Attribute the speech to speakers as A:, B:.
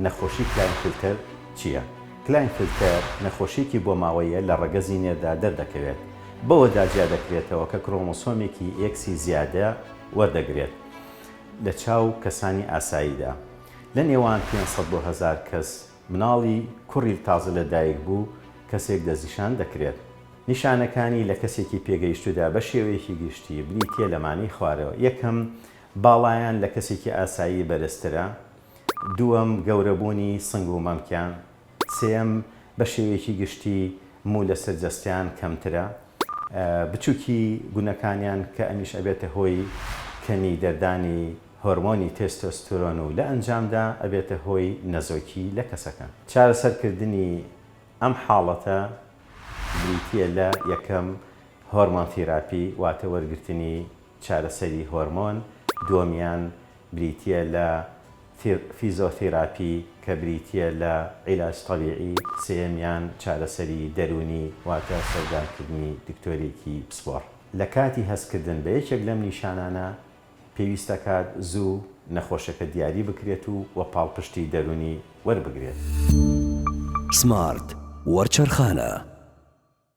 A: نەخۆشی کلاینفلتەر چییە؟ کلاینفلتەر نەخۆشییەکی بۆماوەییە لە ڕەگەزی نێردا دەردەکەوێت، بەوەدا جیا دەکرێتەوە کە کرۆمۆسۆمێکی ئێکسی زیادە وەردەگرێت لە چاو کەسانی ئاساییدا. لە نێوان 500 بۆ 1000 کەس مناڵی کوڕی تازە لەدایکبوو کەسێک دەستنیشان دەکرێت. نیشانەکانی لە کەسێکی پێگەیشتوودا بە شێوەیەکی گشتی بریتییە لەمانەی خوارەوە، یەکەم، باڵایان لە کەسێکی ئاسایی بەرزترە، دووەم، گەورەبوونی سنگ و مەمکیان، سێیەم، بە شێوەیەکی گشتی موو لەسەر جەستەیان کەمترە، بچووکی گونەکانیان کە ئەمیش ئەبێتە هۆی کەمی دەردانی هۆرمۆنی تێستۆسترۆن و لە ئەنجامدا ئەبێتە هۆی نەزۆکی لە کەسەکە. چارەسەرکردنی ئەم حاڵەتە بریتییە لە، یەکەم، هۆرمۆن تیراپی واتە وەرگرتنی چارەسەری هۆرمۆن، دووەمیان بریتییە لە فیزۆثیراپی کە بریتییە لە عیلاج تەبیعی، سێیەمیان چارەسەری دەروونی واتە سەردانکردنی دکتۆرێکی پسپۆڕ. لە کاتی هەستکردن بە یەکێک لەم نیشانانە پێویست دەکات زوو نەخۆشەکە دیاری بکرێت و و پاڵپشتی دەروونی وەربگرێت.
B: سمارت وەرچەرخانە.